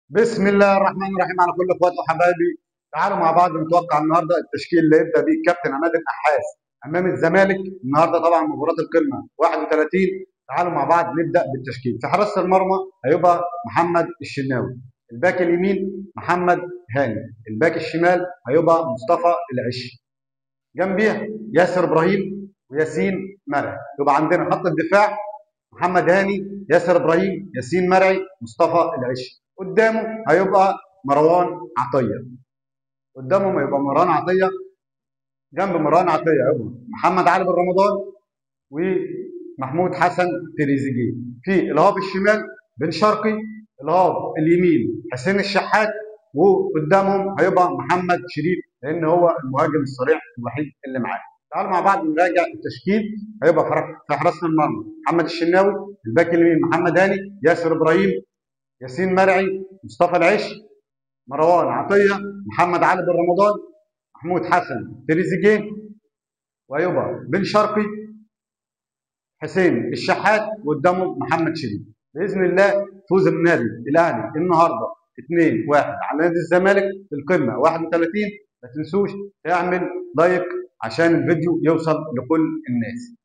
بسم الله الرحمن الرحيم على كل اخواتي وحبايبي. تعالوا مع بعض نتوقع النهارده التشكيل اللي يبدا بيه الكابتن عماد النحاس امام الزمالك النهارده، طبعا مباراة القمه 31. تعالوا مع بعض نبدا بالتشكيل. في حراسة المرمى هيبقى محمد الشناوي، الباك اليمين محمد هاني، الباك الشمال هيبقى مصطفى العشي، جنبيه ياسر ابراهيم وياسين مرعي. يبقى عندنا خط الدفاع محمد هاني، ياسر ابراهيم، ياسين مرعي، مصطفى العشي. قدامه هيبقى مروان عطية، قدامهم هيبقى مروان عطية، جنب مروان عطية هيبقى محمد علي بن رمضان ومحمود حسن تريزيجيه. في الهاف الشمال بن شرقي، الهاف اليمين حسين الشحات، وقدامهم هيبقى محمد شريف لان هو المهاجم الصريح الوحيد اللي معاه. تعالوا مع بعض نراجع التشكيل. هيبقى في حراسة المرمى محمد الشناوي، الباك اليمين محمد هاني، ياسر ابراهيم، ياسين مرعي، مصطفى العش، مروان عطية، محمد علي بن رمضان، محمود حسن تريزيجيه، وهيبقى بن شرقي، حسين الشحات، وقدامه محمد شريف. باذن الله فوز النادي الاهلي النهارده 2-1 على نادي الزمالك في القمه 31. ما تنسوش تعمل لايك عشان الفيديو يوصل لكل الناس.